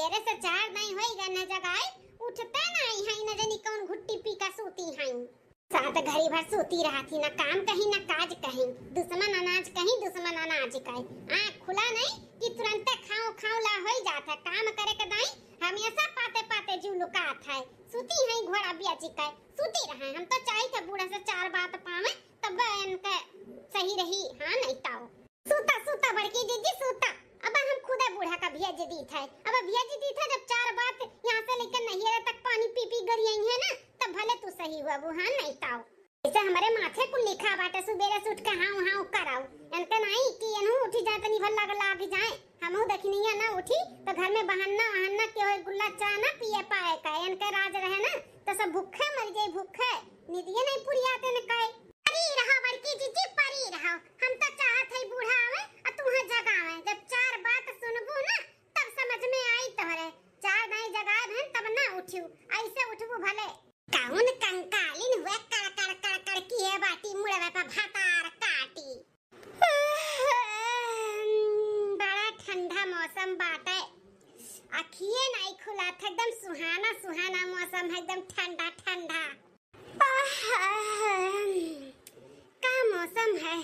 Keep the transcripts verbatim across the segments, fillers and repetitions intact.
तेरे से चार दाई होई गए न जगाए, उठते नाई है, न जानी कौन घुट्टी पी का सूती है। सात घड़ी भर सूती रहत ही, न काम कहीं, न काज कहीं, दुश्मन अनाज कहीं, दुश्मन अनाज कहीं। आँख खुला नहीं कि तुरंते खाओ खाओ ला होई जात है। काम करे के दाई हमेशा पाते पाते जीव लुकात है। सूती है घोड़ा बियाची कहे, सूती रहे। हम तो चाहित है बूढ़ा से चार बात पावे, तब इनके सही रही। हाँ, नहीं ताओ। सूता, सूता बड़की जिज्जी, सूता। अब हम खुदे बूढ़ा का भेज दीत है। अब भेज दीत है, जब चार बात यहाँ से लेकर नैहरे तक पानी पी पी गरियाई है ना, तब भले तू सही हुआ वो, हाँ, नहीं ताओ। इसे हमरे माथे कुल लिखा बाटे, सुबेरे से उठ के हाउ हाउ कराओ। इनके नहीं कि एनहू उठी जाए, तनी भर लाग, लाग जाए। हमहू दखिनिया ना उठी, तो घर में बहाना वहाना के होए, गुल्ला चाह ना पिए पाए का। इनके राज रहे ना, तो सब भूखे मर जाए, भूखे। निदिये नहीं पुरियात इनके। परी रहो बड़की जिज्जी, परी रहो। हम तो चाहत हई बूढ़ा आवे अ तुहे जगावे। जब चार बात सुनबू ना, तब समझ में आई तोहरे। चार दाई जगाए भन तब ना उठियो, ऐसे उठबू भले। कौन कंकालिन हुए कड़ कड़ कड़ कड़ किहे बाटी मुड़वे पे भतार काटी। बड़ा ठंडा मौसम बाटे, अखिए नाई खुलात है, एकदम सुहाना सुहाना मौसम है, एकदम ठंडा ठंडा। आहा, का मौसम है।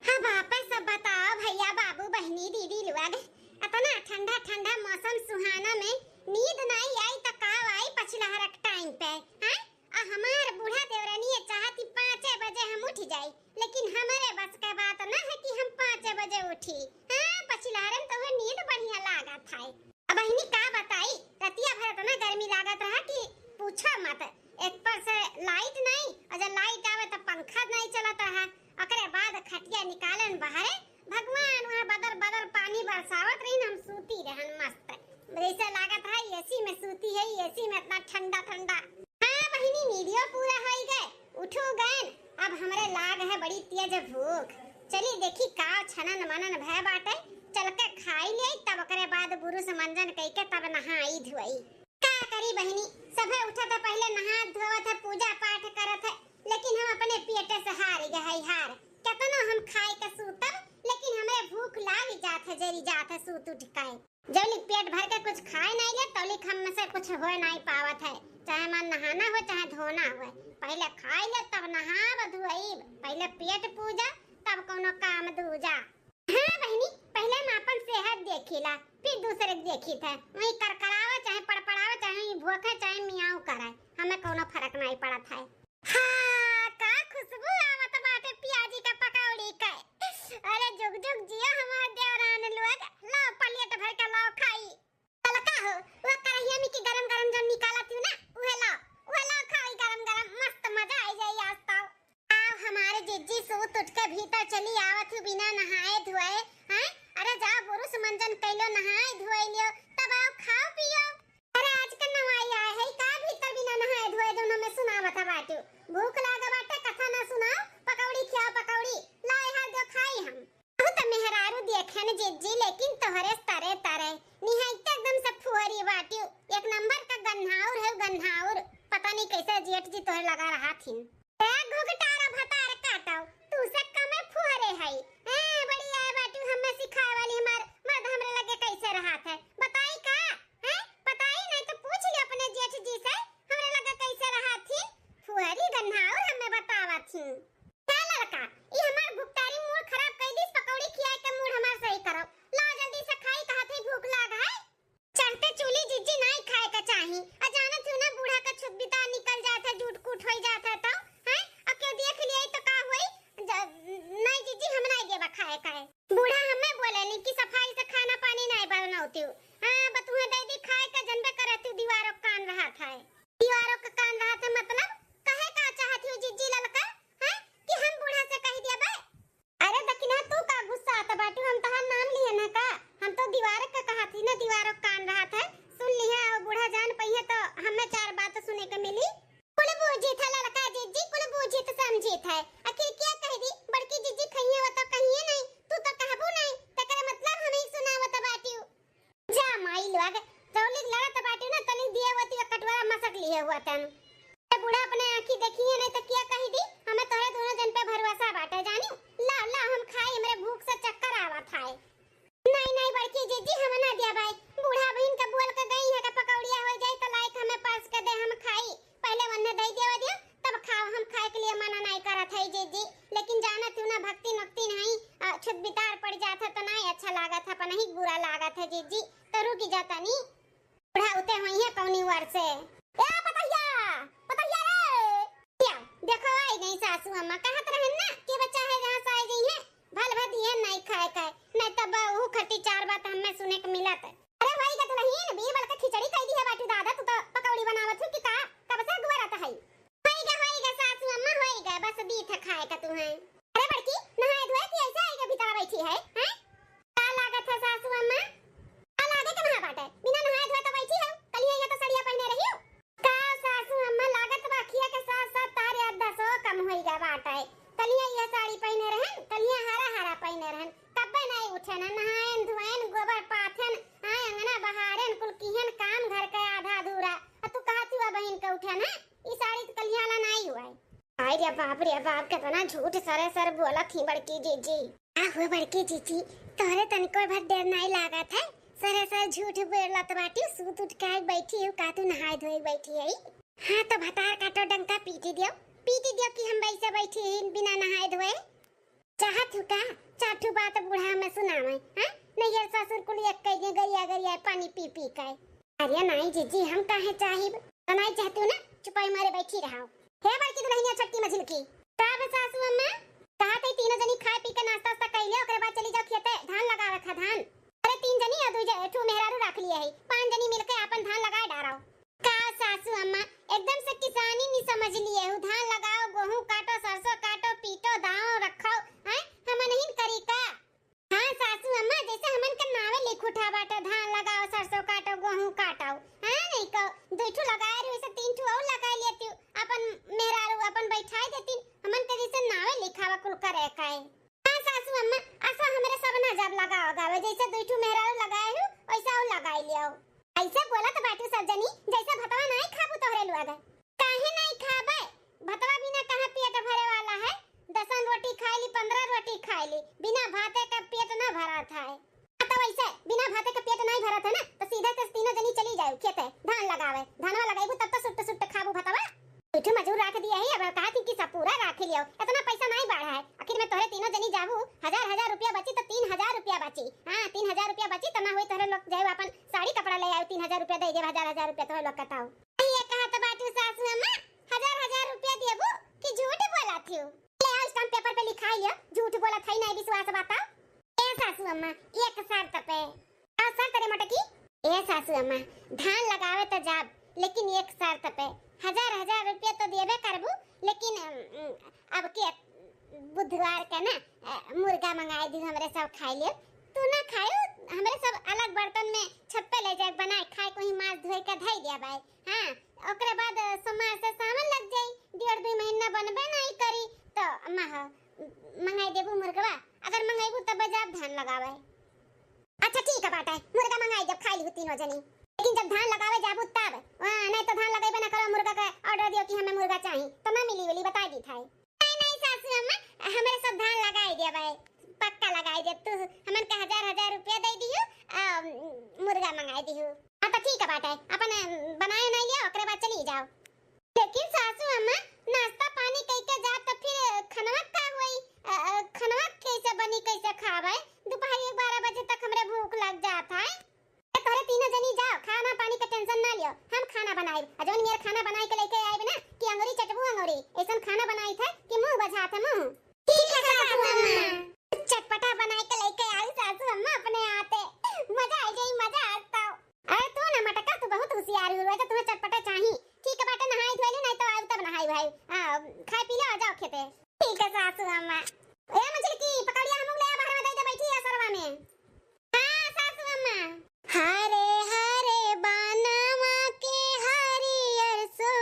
हाँ बापे, सब बताओ भैया, बाबू, बहिनी, दीदी लोग, इतना ठंडा ठंडा मौसम सुहाना में नींद नाई आई त का आई पछिलहरक टाइम पे, हैं? आ हमार बूढ़ा देवरनिया चाहती पाँचे बजे हम उठ जाई, लेकिन हमरे बस के बात ना है कि हम पाँचे बजे उठी। हाँ, पछिलहरन तो वह नींद बढ़िया लागत है। अब बहिनी का बताई, रतिया भर इतना गर्मी लागत रहा कि पूछो मत। एक पर से लाइट नहीं, और जब लाइट आवे तो पंखा नहीं चलत रहा। ओकरे बाद खटिया निकालन बाहरे, भगवान वहाँ बदर बदर पानी बरसावत रही, हम सूती रहन मस्त। जैसे लागत है एसी में सूती है, एसी में इतना ठंडा ठंडा। हाँ बहिनी, नींदियो पूरा होई गए, उठो गए। अब हमरे लाग है बड़ी तेज भूख, चली देखी का छनन मनन भय बाटे, चल के खाई ले, तब ओकरे बाद बुरुस मंजन कई के तब नहाई धोई। का करी बहिनी, सभे उठत है, पहिले नहात धोवत है, पूजा पाठ करत है, लेकिन हम अपने पेटे से हार गए है, हार। केतनो हम खाए के सूतब, लेकिन हमरे भूख लाग जात है, जरी जात है सूत उठ के। जब ले पेट भर के कुछ खाए नहीं ले, तब ले हमसे कुछ हो नहीं पावत है, चाहे मन नहाना हो, चाहे धोना हो। पहिले खाई ले, तब नहाब धोइब, पहिले पेट पूजा, तब कोनो काम दूजा। हाँ बहिनी, पहिले हम आपन सेहत देखिला, फिर दूसरे के देखी थे। वही करकरावे, चाहे पड़पड़ावे, चाहे वही भोंके, चाहे मियाऊ करे, हमें कोनो फर्क नहीं पड़त है। हाँ, का खुशबू आवत बाटे पियाजी का पकौड़ी के। अरे जुग जुग जियो हमार देवरान लोग, लाओ प्लेट भर के लाओ खाई। ललका हो, वो कढ़ैया में की गरम गरम जब निकालत हूँ ना, उहे लाओ, उहे लाओ खाई गरम गरम, मस्त मजा आई जाई आज तो। आओ हमारे जिज्जी सूत उठ के भीतर चली आवत हूँ बिना नहाए धोए, हैं? अरे जाओ बुरुस मंजन कैलो, नहाए धोए लियो, तब आओ खाओ पियो। अरे आज का नवाई आए है का भीतर बिना नहाए धोए दोनों में सुनावत है बाटू। भूख लाग बाटे कथा ना सुनाओ, पकौड़ी खियाओ पकौड़ी, लाए हाथ दो खाई हम। बहुत मेहरारू देखे न जिज्जी, लेकिन तोहरे तरे तरे निहाई तो एकदम से फुहरी बाटू। एक नंबर का गन्हाउर है गन्हाउर, पता नहीं कैसे जेठ जी तोहरे लगा रहा थिन। ए घुघटारा भतार काटो, तू से कमे फुहरे हई। ए, बड़ी आए बाटू हमें सिखाए वाली, हमार मर्द हमरे लगे कैसे रहा थे? बताई का? हैं? बताई नहीं तो पूछ ले अपने जेठ जी से, हमरे लगे कैसे रहा थी? फुहरी गन्हाउर हमें बतावा थी। का लड़का, ई हमार भुगतारी मूड खराब कर दिस, पकौड़ी खियाए के मूड हमार सही करो। ला जल्दी से खाई, कहा थी भूख लाग है। चढ़ते चूली जिज्जी नाई खाए का चाही। आ जानत हूँ ना, बूढ़ा का छुत बिता निकल जात है, जूट कूट होई जात है तो, हैं? आ केहू देख लिया तो का होई? ज-, नाई जिज्जी, हम नाई देबा खाए का है। बूढ़ा हमें बोले ली कि सफाई से खाना पानी नाई बनौती हूँ। हाँ, बतुहे दे दी खाए का, जनबे करे तू दीवारों का कान रहा था। दीवारों का कान रहा था मतलब? कहे का चाहत हूँ जिज्जी ललका? हैं? कि हम बूढ़ा से कह दिया बे? अरे दखिना, तू का गुस्सा आता बाटू? हम तहार नाम लिए ना का? हम तो दीवार के कहा थी ना, दीवारों कान रहा था, सुन लिहा, और बूढ़ा जान पहिए तो हमें चार बात सुने के मिली। कुल बूझी था ललका जिज्जी, कुल बूझी तो समझी था। आखिर क्या कह दी, बड़की जिज्जी खइए हो तो कहिए नहीं, तू तो कहबू नहीं, तेकरे मतलब हम ही सुनावत बाटू। जा माई लोग, जौलिक लड़त बाटे ना, तनी दिए वती का कटोरा मसक लिए हुआ तन। ए बूढ़ा अपने आँखी देखिए नहीं तो क्या कही दी, हमें तोहरे दोनों जन पे भरोसा बाटे जानी। ला, ला, हम खाई, हमरे भूख से चक्कर आवत है। नहीं, नहीं, बड़की जिज्जी, हम ना दिया भाई, बूढ़ा बहिन का बोल के गई। ते होइहैं कौनी वर से। ए पतहिया, पतहिया रे। या, देखो आई गई सासू अम्मा, कहत रहन ना कि बच्चा है जहाँ से आई गई है, भल भर दिए नहीं खाए खाए, नहीं तब ऊ खट्टी चार बात हमें सुने के मिलत। अरे होई गा दुलहिन, बीरबल के खिचड़ी कई दिहे बाटू दादा, तू तो पकौड़ी बनावत हू कि का? कब से अगुआ रहत है? होई गा, होई गा सासू अम्मा, होई गा, बस दीत है खाए का तू है। अरे बड़की, नहाए धोए कि ऐसे आई के भीतर बैठी है, हैं? का लागत है सासू अम्मा? का लागे के नहा बाटे? बिना नहाए धोए तो बैठी है, कलिया ये तो सड़िया पहने रही हो। का सासू अम्मा, लागत बा अखिया के साथ साथ तारे अब दसो कम होई गा बाटे। कलिया ये साड़ी पहने रहन, कलिया हरा हरा पहने रहन, कब्बे नहीं उठे ना, नहायन धोयन, गोबर पाथन, आय अंगना बहारन, कुल किहन काम घर के आधा अधूरा। आ तू कहत हुआ बहिन के उठे ना, ई साड़ी तो कलिया ला नहीं हुआ है। हाय रे बाप रे बाप, कितना झूठ सरे सर बोलत ही बड़की जीजी। आ हो बड़की जीजी, तोहरे तनिको भर डर नहीं लागत है? सरे सर झूठ बोलत बाटी, सूत उठ के आई बैठी हो का, तू नहाए धोए बैठी है? हाँ तो भतार काटो डंका पीटी दियो, पीटी दियो कि हम वैसे बैठी ही बिना नहाए धोए। चाहत हूँ का? चार ठू बात बूढ़ा में सुनावे, हाँ? नैहर ससुर कुल एक कइले गरिया गरिया पानी पी पी के। अरे नाई जीजी, हम काहे चाहिब? तो नाई चाहतू ना, चुपाई मारे बैठी रहो। हे बड़की दुलहिनिया छोटकी मझिलकी। का बे सासू अम्मा? कहा थे तीनों जनी खाए पी के नाश्ता वास्ता कइले, ओकरे बाद चली जाओ खेते, धान लगावे खा धान। अरे तीन जनी और दू ज-, ठू मेहरारू राख लिए है, पाँच जनी मिलके आपन धान लगाए डारो। का सासू अम्मा, एकदम से किसानी नहीं समझ लिए हो, धान लगाओ, गोहूँ काटो, सरसों काटो, पीटो, दाओ, रखो, हैं? हम नहीं करी का? हाँ सासू अम्मा, जैसे हमन के नावे लिख उठा बाटे, धान लगाओ, सरसों काटो, गोहूँ काटो। हाँ, नहीं को दुई ठू लगाए रही, से तीन ठू और लगाए लेती। अपन मेहरारू अपन बैठाए देती, हमन के जैसे नावे लिखावा कुल करे का है। हाँ सासू अम्मा, ऐसा हमरे सब ना जब लगाओ गावे, जैसे दुई ठू मेहरारू लगाए हूँ, वैसा और लगाए लियो। ऐसे बोलत बाटू सब जनी, जैसे भतवा नाई खाबू तोहरे लोग। काहे नाई खाबे? भतवा बिना कहाँ पेट भरे वाला है? दसन रोटी खाए ली, पन्द्रह रोटी खाए ली, बिना भाते का पेट ना भरत है। हाँ, तो वैसे बिना भाते का पेट नाई भरत है ना, तो सीधा से तीनों जनी चली जाओ खेते धान लगावे। धानवा लगाइबू तब तो सुट्ट सुट्ट खाबू भतवा। कुछ मजूर राख दिया है, अब कहा थी कि सब पूरा राख लियो, इतना पैसा नाई बढ़ा है। आखिर में तोहरे तीनों जनी जाबू, हजार हजार रुपया बची तो तीन हजार रुपया बची। हाँ, तीन हजार रुपया बची तो ना हुई तोहरे लोग जाओ अपन साड़ी कपड़ा ले आओ, तीन हजार रुपया दे देब, हजार हजार रुपया तोहरे लोग कताओ। ये कहा तो बाटू सासू अम्मा, हजार हजार रुपया देबू कि झूठ बोला थियो? ले आओ, स्टाम्प पेपर पे लिखाई लियो, झूठ बोला था ही नहीं विश्वास बताओ। ए सासू अम्मा, एक शर्त पे। का शर्त रे मोटकी? ए सासू अम्मा, धान लगावे तो जाब, लेकिन एक शर्त पे, हजार हजार रुपया तो देबे करबू, लेकिन अम, अब के बुधवार के ना, अ, मुर्गा मंगाए दी, हमरे सब खाए ले। तू ना खायो, हमरे सब अलग बर्तन में छत पे ले जाए बनाए खाए, कोई मांस धोए के धई दिया भाई। हाँ, ओकरे बाद सोमवार से सावन लग जाई, डेढ़ दुई महीना बनबे नहीं करी, तो अम्मा हो, मंगाई देबू मुर्गवा? अगर मंगाईबू तब जाब धान लगावे। अच्छा ठीक है बाटे, मुर्गा मंगाई देब, खाई लिहू तीनों जनी। लेकिन जब धान लगावे जाबू तब, हाँ, नहीं तो धान लगाइबे ना करो, मुर्गा का ऑर्डर दियो कि हमें मुर्गा चाहिए, तो ना मिली उली, बताई दी था। नहीं, नहीं सासू अम्मा, हमरे सब धान लगाई देबे, पक्का लगाई देब। तू हमन के हजार हजार रुपया दे दिहू, आ, मुर्गा मंगाई दिहू। हाँ तो ठीक है बाटे, अपन बनाए नहीं लिया, ओकरे बाद चली जाओ। लेकिन सासू अम्मा, नाश्ता पानी कई के जाब तो फिर खनवा का होई? अ, अ, खनवा कैसे बनी, कैसे खावे? दोपहर बारह बजे तक हमरे भूख लग जात है। ए, तोहरे तीनों जनी जाओ, खाना पानी के टेंशन ना लियो, हम खाना बनाइब। आ जौन मेर खाना बनाए के लेके आइब ना कि अंगुरी चटबू अंगुरी, ऐसन खाना बनाई थे कि मुंह बझात है मुंह। ठीक है सासू अम्मा। चटपटा बनाए के लेके आई सासू अम्मा अपने आते। मजा आ जाई, मजा आज तो। अरे तू ना मटका, तू बहुत होशियार हो, वैसे तुम्हें चटपटा चाहिए। ठीक है बाटे, नहाई धोई ली, नहीं तो आऊ तब नहाई भाई। आ, खाए पी ले, आ जाओ खेते। ठीक है सासू अम्मा। ए मछली की पकौड़िया हम लोग ले आ, बाहर में दे दे, बैठी है सरवा में। हाँ सासू अम्मा। हरे हरे बानवा के हरियर सो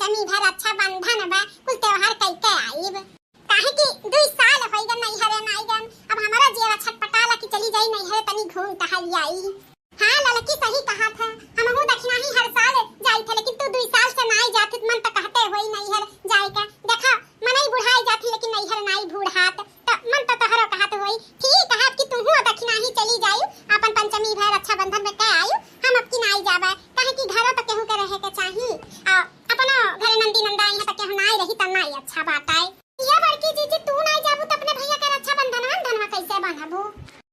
पंचमी भर रक्षाबंधन बा, कुल त्योहार कइके आइब। काहे कि दुई साल होइगा नैहरे नाइगन, अब हमरा जियरा छटपटाला कि चली जाई नैहरे, तनी घूम टहल आई। हाँ ललकी सही कहा था, हमहू दखिनाही हर साल जाई थे, लेकिन तू दुई साल से नाई जात ही, मन तो कहते होई नैहर जाए का। देखा मनई बुढ़ाई जात ही, लेकिन नैहर नाई बूढ़ात, तो मन तो तोहरो कहत होई। ठीक कहत कि तुहू दखिनाही चली जायु, अपन पंचमी भर रक्षाबंधन में कह आयु, हम अब की नाई जाबे, काहे कि घरो तो केहू के रहे के चाही, आ अपनो घरे नंदी नंदा यहाँ तो केहू नाई रही, त नाई अच्छा बात आए। ये बड़की जीजी, तू नाई जाबू त अपने भैया के रक्षाबंधनवा, बंधनवा कैसे बांधबू?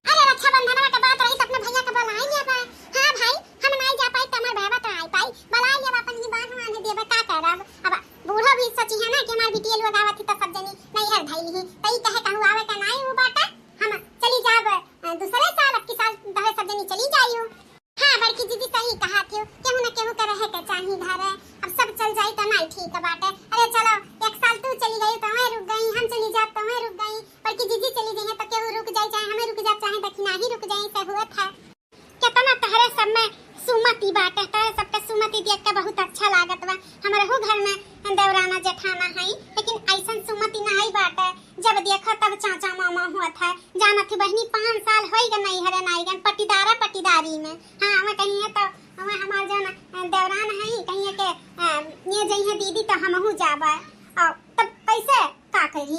अरे रक्षाबंधनवा के बात रही त अपने भैया के बुलाई लेबे। हाँ भाई, हम नाई जा पाई त हमार भैया तो आई पाई, बुलाई लेबे, अपन ही बांध बांध देबे, का करब? अब बूढ़ो भी सोची है ना कि हमार बिटिया लोग आवत ही त सब जनी नैहर धइली ही, त ई कहे कहूँ आवे का नाई वो बाटे, हम चली जाब, अ, दूसरे साल, अब की साल तोहरे सब जनी चली जायू। हाँ बड़की जीजी सही कहा थी, केहू न केहू के रहे के चाही घरे। अब सब चल जाई त नाई ठीक बाटे। अरे चलो, एक साल तू चली गई त मैं रुक गई, हम चली जाब त मैं रुक गई, बड़की जीजी चली गई है त केहू रुक जाई, चाहे हमें रुक जाब, चाहे दखिनाही रुक जाई, से हुआ था। केतना तहरे सब में सुमति बाटे, तहरे सबके सुमति देख के बहुत अच्छा लागत बा। हमरहू घर में देवराना जेठाना हई, लेकिन ऐसन सुमति नाई बाटे। जब देखो तब चाचा मामा होत है। जानत ही बहिनी, पाँच साल होई गए नैहरे नाई गए, पटीदारा पटीदारी में। हाँ, हमें कहीं है तो हमें हमार जौन, अ, देवरान है, कहीं है के, अ, ये जइहे दीदी तो हमहू जाबे। और तब कैसे का करी,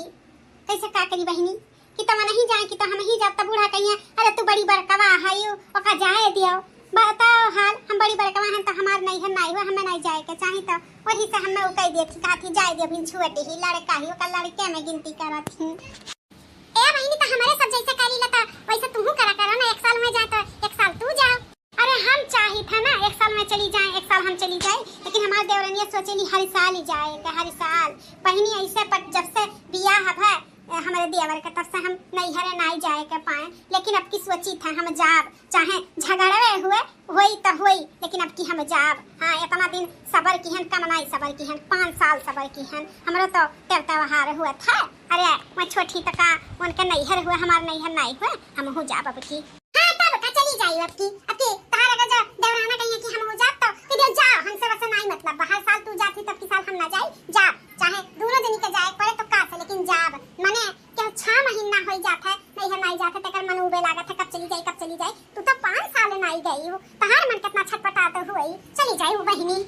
कैसे का करी बहिनी, कि तब नहीं जाए कि तो हम ही जाब, तब बूढ़ा कहिए, "अरे तू बड़ी बड़कवा है, ओका जाए दियो।" बताओ हाल, हम बड़ी बड़कवा हैं तो हमार नैहर नाई हुआ, हमें नहीं जाए के चाही, तो वही से हमें उ कह दिए थी, कहा थी, "जाए दियो, अभी छोटी ही लड़का ही, ओका लड़के में गिनती करत ही।" ए बहिनी, तो हमारे सब जैसे करी ला, तो वैसे तुहू करा करो ना, एक साल में जाए तो एक साल तू जाओ। अरे हम चाही था ना, एक साल में चली जाए, एक साल हम चली जाए, लेकिन हमार देवरनिया सोचेली हर साल ही जाए के, हर साल। बहिनी ऐसे पर जब से बियाह है, ए, हमारे देवर के, तब से हम नैहरे नाई जाए के पाए, लेकिन अब की सोची था हम जाब, चाहे झगड़वे हुए, होई त होई, लेकिन अब की हम जाब। हाँ, इतना दिन सबर किहन, कम नाई सबर किहन, पाँच साल सबर किहन, हमरो तो तेर त्योहार हुआ था। अरे, मैं छोटी त का, उनके नैहर हुए, हमार नैहर नाई हुए, हमहू जाब अब की। हाँ, तब का चली जाई अब की, अब की तहार अगर जो देवराना कहिए कि हमहू जाब तो, कि दे जाओ, हमसे वैसे नाई मतलब, हर साल तू जाती तब की साल हम ना जाई, जाब, चाहे दोनों जनी के जाए पड़े तो का से, लेकिन जाब, मने के छह महीना होई जात है, नैहर नाई जात है, तेकर मन उबे लागत है, कब चली जाई, कब चली जाई। तू तो पाँच साल नाई गई हो, तहार मन कितना छटपटात होई, चली जाई वो बहिनी।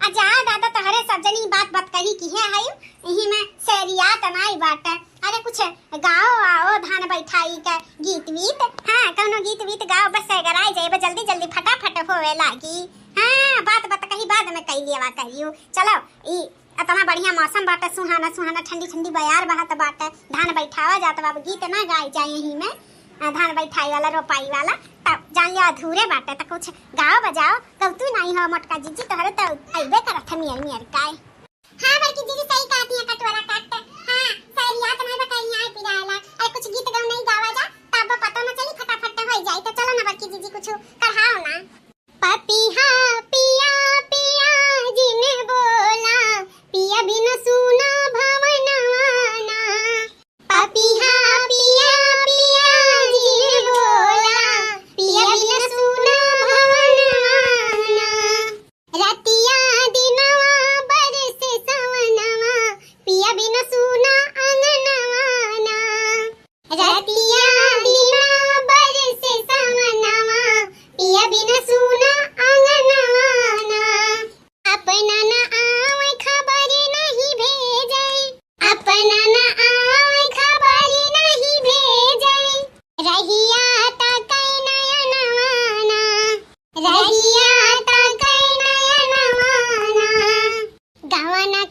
आ जा दादा, तहरे सब जनी बात बात कही की है, है यही में सैरियात नाई बाटे। अरे कुछ गाओ आओ, धान बैठाई के गीत वीत, हाँ, कौनो गीत वीत गाओ, बस सैगराई जाइबे, जल्दी जल्दी फटाफट होवे लागी। हाँ, बात बात कही बाद में कई लेवा करियो। चलो, ई इतना बढ़िया मौसम बाटे, सुहाना सुहाना, ठंडी ठंडी बयार बहत बाटे, धान बैठावा जात बा, अब गीत ना गाई जाए यही में। आ, धान बैठाई वाला, रोपाई वाला, तब जान लिया अधूरे बाटे, त कुछ गाओ बजाओ। कौतू नाई हो मोटका जीजी, तोहरे त अइबे करत है मियर मियर काय। हाँ बड़की जीजी सही कहती है, कटोरा कट। हाँ, सैरिया त नहीं बताई है पिराला। अरे कुछ गीत गाओ नहीं गावा जा, तब पता न चली, फटाफट हो जाई। तो चलो ना बड़की जीजी कुछ कढ़ाओ ना। पपिहा पिया पिया जिन बोला, पिया बिन सूना भवनवा ना। पपिहा पिया पिया जिन बोला, पिया बिन सूना भवनवा ना। रतिया दिनवा बरसे सवनवा, पिया बिन सूना अंगनवा ना। रतिया दिना बरसे सवनवा, पिया बिन सूना अंगनवा ना। अपना न आवे खबर नहीं भेजे, अपना न आवे खबर नहीं भेजे। रहिया ताकै नयनवा ना, रहिया ताकै नयनवा ना। गवन